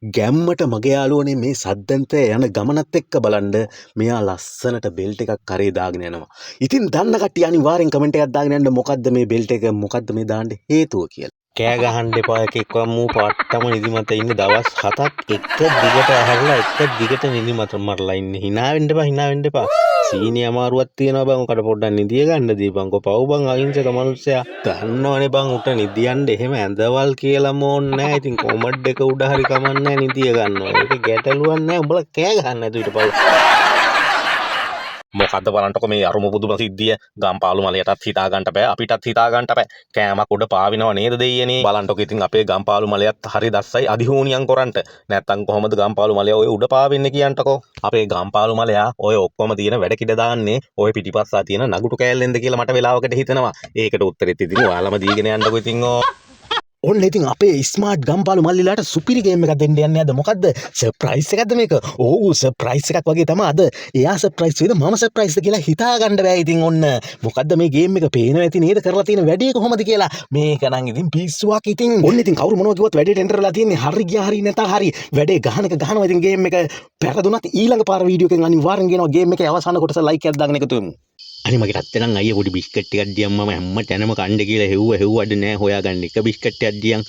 ගැම්මට මගේ යාළුවනේ, මේ සද්දන්තය යන ගමනත් එක්ක බලන්න මෙයා ලස්සනට බෙල්ට් එකක් කරේ දාගෙන යනවා. ඉතින් දන්න කට්ටිය අනිවාර්යෙන් කමෙන්ට් එකක් දාගෙන යන්න, මොකද්ද මේ බෙල්ට් එක, මොකද්ද මේ දාන්න හේතුව කියලා. කෑ ගහන්න එපා එකෙක්වත්. මූ පට්ටම නිදිමත ඉන්නේ. දවස් 7ක් එක දිගට ඇහැරලා එක දිගට නිදිමත මරලා ඉන්නේ. හිනා වෙන්න එපා, හිනා වෙන්න එපා. සීනි අමාරුවක් තියෙනවා බං. උකට පොඩ්ඩක් නිදිය ගන්න දීපන්කෝ. පව් බං, අහිංසක මනුස්සයා. දන්නවනේ බං, උට නිදියන්න එහෙම ඇඳවල් කියලාම ඕනේ නෑ. ඉතින් කොමඩ් එක උඩ හරි කමක් නෑ, නිදිය ගන්නවා. ඒක ගැටලුවක් නෑ. උඹලා කෑ ගහන්න නැතුව හිටපන්. මොකද්ද බලන්නකො මේ අරුම පුදුම සිද්ධිය. ගම්පාලු මලයටත් හිතා ගන්නට බෑ, අපිටත් හිතා ගන්නට බෑ. කෑමක් උඩ පාවිනව නේද දෙයියනේ? බලන්නකො ඉතින්, අපේ ගම්පාලු මලයත් හරි දස්සයි අධිහෝනියම් කරන්ට. නැත්තම් කොහොමද ගම්පාලු මලයා ඔය උඩ පාවෙන්නේ කියන්ටකෝ? අපේ ගම්පාලු මලයා ඔය ඔක්කොම තියෙන වැඩ කිඩ දාන්නේ ඔය පිටිපස්සා තියෙන නගුටු කෑල්ලෙන්ද කියලා මට වෙලාවකට හිතෙනවා. ඒකට උත්තරෙත් ඉතින් ඔයාලම දීගෙන යන්නකෝ ඉතින් ඕ. ඔන්න ඉතින් අපේ ස්මාර්ට් ගම්පාලු මල්ලිලාට සුපිරි ගේම් එකක් දෙන්න යන්නේ අද. මොකද්ද, සර්ප්‍රයිස් එකක්ද මේක? ඔව්, සර්ප්‍රයිස් එකක් වගේ තමයි අද. එයා සර්ප්‍රයිස් වේද, මම සර්ප්‍රයිස්ද කියලා හිතා ගන්න බෑ. ඉතින් ඔන්න මොකද්ද මේ ගේම් එක? පේනවා ඇති නේද කරලා තියෙන වැඩේ කොහොමද කියලා? මේක නම් ඉතින් පිස්සුවක්. ඉතින් ඔන්න ඉතින් කවුරු මොනවා කිව්වත් වැඩේට එන්ටර් වෙලා තියෙන්නේ. හරි ගියා හරි, නැතා හරි, වැඩේ ගහන එක ගහනවා. ඉතින් ගේම් එක පෙරදුනත් ඊළඟ පාර වීඩියෝ එකෙන් අනිවාර්යෙන් ගේනවා ගේම් එකේ අවසාන කොටස. ලයික් එකක් දාගෙන එකතු වෙමු. අනේ මගේ රත්තරන් නම් අයියා, පොඩි බිස්කට් ටිකක් දියන්. මම හැම තැනම කණ්ඩ කියලා හෙව්ව හෙව්වඩ නෑ හොයාගන්න. එක බිස්කට් එකක් දියන්.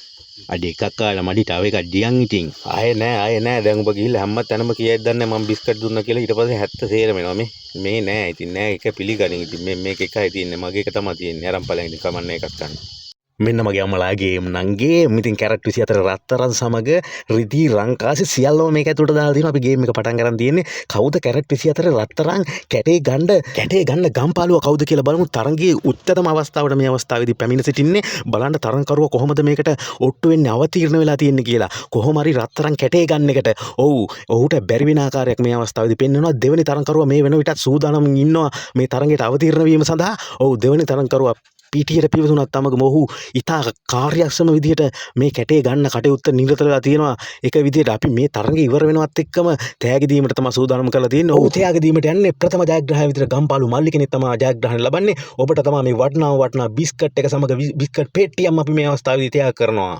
අඩේ එකක් කාලා මඩි, තව එකක් දියන් ඉතින්. ආයේ නෑ, ආයේ නෑ. දැන් ඔබ ගිහිල්ලා හැම තැනම කියයිද දන්නේ මම බිස්කට් දුන්නා කියලා. ඊට පස්සේ 70 සේරම එනවා. මේ මේ නෑ ඉතින්, නෑ, එක පිළිගනින් ඉතින්. මේ මේක එකයි තියෙන්නේ, මගේ එක තමයි තියෙන්නේ. අරන් ඵලයන් ඉතින්, කමන්නේ, එකක් ගන්න. මෙන්න මගේ අම්මලා, ගේම් නම් ගේම්. ඉතින් කැරට් 24 රත්තරන් සමග රිදී රංකාසි සියල්ලම මේක ඇතුළට දාලා තියෙනවා. අපි ගේම් එක පටන් ගන්න තියෙන්නේ. කවුද කැරට් 24 රත්තරන් කැටේ ගන්න, කැටේ ගන්න ගම්පාලුව කවුද කියලා බලමු. තරඟයේ උච්චතම අවස්ථාවට මේ අවස්ථාවේදී පැමිණ සිටින්නේ. බලන්න තරඟකරුව කොහොමද මේකට ඔට්ටු වෙන්නේ, අවතීර්ණ වෙලා තියෙන්නේ කියලා. කොහොම හරි රත්තරන් කැටේ ගන්න එකට ඔව් ඔහුට බැරි වෙන ආකාරයක් මේ අවස්ථාවේදී පෙන්වනවා. දෙවෙනි තරඟකරුවා මේ වෙන විටත් සූදානම්ින් ඉන්නවා මේ තරඟයට අවතීර්ණ වීම සඳහා. ඔව්, දෙවෙනි තරඟකරුවා පිටියට පිවිසුනත් සමගම ඔහු ඉතා කාර්යක්ෂම විදිහට මේ කැටේ ගන්න කටයුත්ත නිරත වෙලා තියෙනවා. එක විදිහට අපි මේ තරඟ ඉවර වෙනවත් එක්කම තෑගි දීමට තමයි සූදානම් කරලා තියෙන්නේ. ඔව්, තෑගි දීමට යන්නේ ප්‍රථම ජයග්‍රහණය විදිහට ගම්පාලු මල්ලි කෙනෙක් තමයි ජයග්‍රහණය ලබන්නේ. ඔබට තමයි මේ වටිනාම වටිනා බිස්කට් එක සමග බිස්කට් පෙට්ටියක්ම අපි මේ අවස්ථාවේදී ත්‍යාග කරනවා.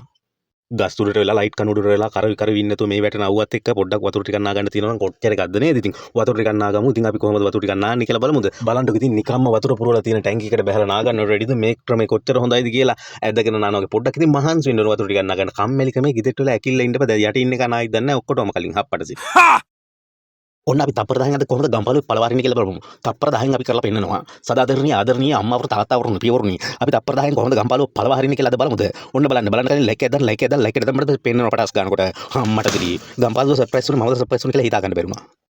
ගස් උඩට වෙලා, ලයිට් කණු උඩට වෙලා කරවි කරවි ඉන්න නැතුව මේ වැටෙන අවුවත් එක්ක පොඩ්ඩක් වතුර ටිකක් නා ගන්න තියෙනවා නම් කොච්චර එකක්ද නේද? ඉතින් වතුර ටිකක් නාගමු. ඉතින් අපි කොහොමද වතුර ටිකක් නාන්නේ කියලා බලමුද? බලන්නකො ඉතින්, නිකම්ම වතුර පුරවලා තියෙන ටැංකි එකට බහලා නා ගන්න රෙඩිද? මේ ක්‍රමේ කොච්චර හොඳයිද කියලා. ඇදගෙන නානවා වගේ පොඩ්ඩක් ඉතින් මහන්සි වෙන්න ඕන වතුර ටිකක් නා ගන්න. කම්මැලිකමේ ගෙදරට වෙලා ඇකිල්ලා ඉන්න බෑ. දැන් යට ඉන්න එක නායිද දන්නේ නැහැ. ඔක්කොටම කලින් හප්පට සි. ඔන්න අපි තප්පර 10න් අද කොහොමද ගම්පාලුවේ පළවාරින්නේ කියලා බලමු. තප්පර 10න් අපි කරලා පෙන්නනවා. සදාදරණීය ආදරණීය අම්මාවරු, තාත්තාවරුනි, පියවරුනි, අපි තප්පර 10න් කොහොමද ගම්පාලුව පළවාරින්නේ කියලා අද බලමුද? ඔන්න බලන්න, බලන්න කලින් ලයික් එකක් දාන්න, ලයික් එකක් දාන්න, ලයික් එක දැම්මට පෙන්නනවා පටස් ගන්නකොට. අම්මට දිරි. ගම්පාලුව සර්ප්‍රයිස් වුණේ, මමද සර්ප්‍රයිස් වුණේ කියලා හිතා ගන්න බැරි වුණා.